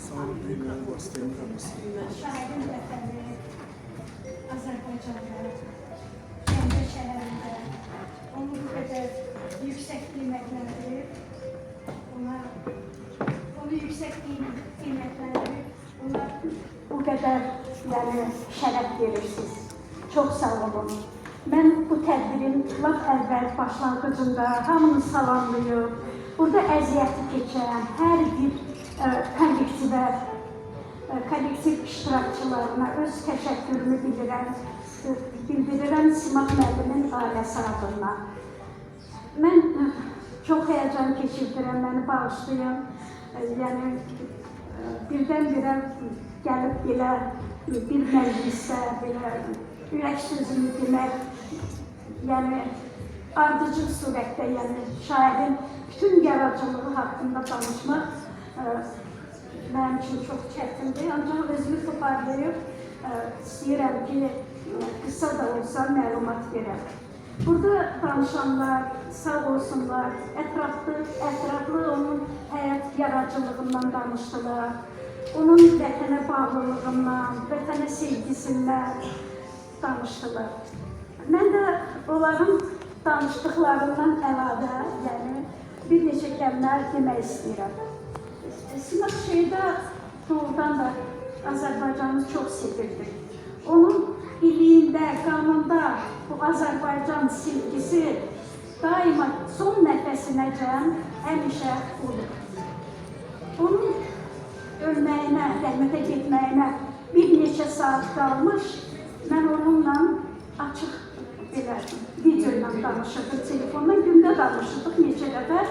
Sağ olun, büyümeye vasıtayım kalmasın. Şairin vətəni Azərbaycanda, Gəncə şəhərində onu bu qədər yüksək qiymətləndirib, ona onu yüksək qiymətləndirib, ona bu qədər yəni şərəf verirsiniz. Çox sağ olun. Mən bu tədbirin lap əvvəl başlanğıcında hamını salamlayıb, burada əziyyəti keçən hər bir kollektivə, kollektiv iştirakçılarına öz təşəkkürümü bildirirəm Simaq müəllimin ailəsi adından. Mən çox həyəcan keçirdirəm, məni bağışlayın. Yəni birdən-birə gəlib belə bir məclisdə belə ürək sözümü demək, yəni ardıcıl surətdə, yəni şairin bütün yaradıcılığı haqqında danışmaq mənim üçün çox çətindir. Ancaq özümü toparlayıb istəyirəm ki, qısa da olsa məlumat verəm. Burada danışanlar sağ olsunlar, ətraflı onun həyat yaradıcılığından danışdılar. Onun vətənə bağlılığından, vətənə sevgisindən danışdılar. Mən də onların danışdıqlarından əlavə, yəni bir neçə kəlmə demək istəyirəm. Simaq Şeyda doğrudan da Azərbaycanı çox sevirdi. Onun iliyində, qanında bu Azərbaycan sevgisi daima son nəfəsinəcən həmişə olub. Onun ölməyinə, rəhmətə getməyinə bir neçə saat qalmış, mən onunla açıq belə video ilə danışırdıq, telefondan gündə danışırdıq neçə dəfə.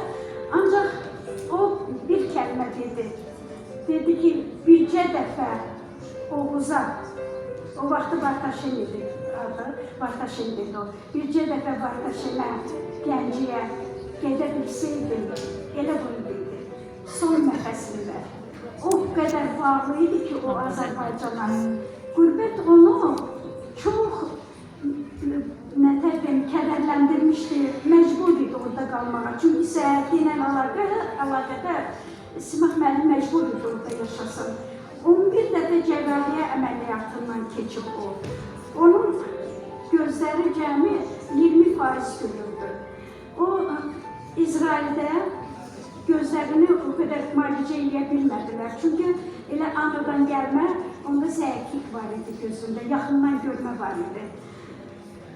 Ancaq o bir kəlmə dedi. Dedi ki, bircə dəfə Oğuza, o vaxtı Vartaşen idi adı, Vartaşen dedi o. Bircə dəfə Vartaşenə, Gəncəyə gedə bilsəydim, elə bunu dedi. Son nəfəsində. O qədər bağlı idi ki, o Azərbaycana. Qürbət onu çox nətər deyim, kədərləndirmişdi, məcbur idi orada qalmağa. Çünki səhhəti ilə əlaqədar Simaq müəllim məcbur idi orada yaşasın. 11 dəfə cərrahiyyə əməliyyatından keçib o. Onun gözləri cəmi 20% görürdü. O İsraildə gözlərini o qədər müalicə eləyə bilmədilər. Çünki elə anadan gəlmə onda zəiflik var idi gözündə, yaxından görmə var idi.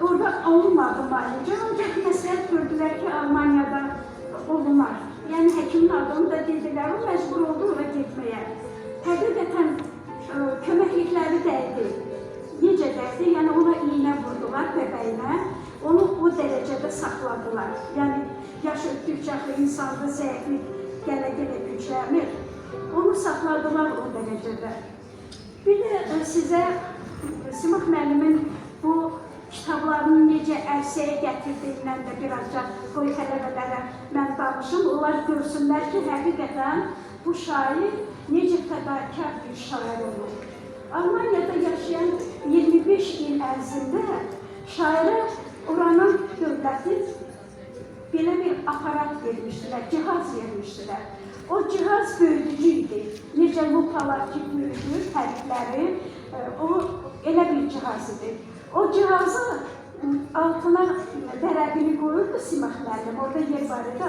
Orada olunmadı müalicə, ancaq məsləhət gördülər ki, Almaniyada olunar. Yəni həkimin adını da dedilər, o məcbur oldu ora getməyə. Həqiqətən köməklikləri dəydi. Necə dəydi? Yəni ona iynə vurdular bəbəyinə, onu o dərəcədə saxladılar. Yəni yaş ötdükcə axı insanda zəiflik gələ-gələ güclənir. Onu saxladılar o dərəcədə. Bir də sizə Simaq müəllimin bu kitablarını necə ərsəyə gətirdiyindən də birazca qoy tələbələrə mən danışım. Onlar görsünlər ki, həqiqətən bu şair necə fədakar bir şair olub. Almaniyada yaşayan 25 il ərzində şairə oranın dövləti belə bir aparat vermişdilər, cihaz vermişdilər. O cihaz böyüdücü idi. Necə lupalar ki, böyüdür hərfləri, o elə bir cihaz idi. O cihazı altına vərəqini qoyurdu Simaq müəllim, orada yer var idi.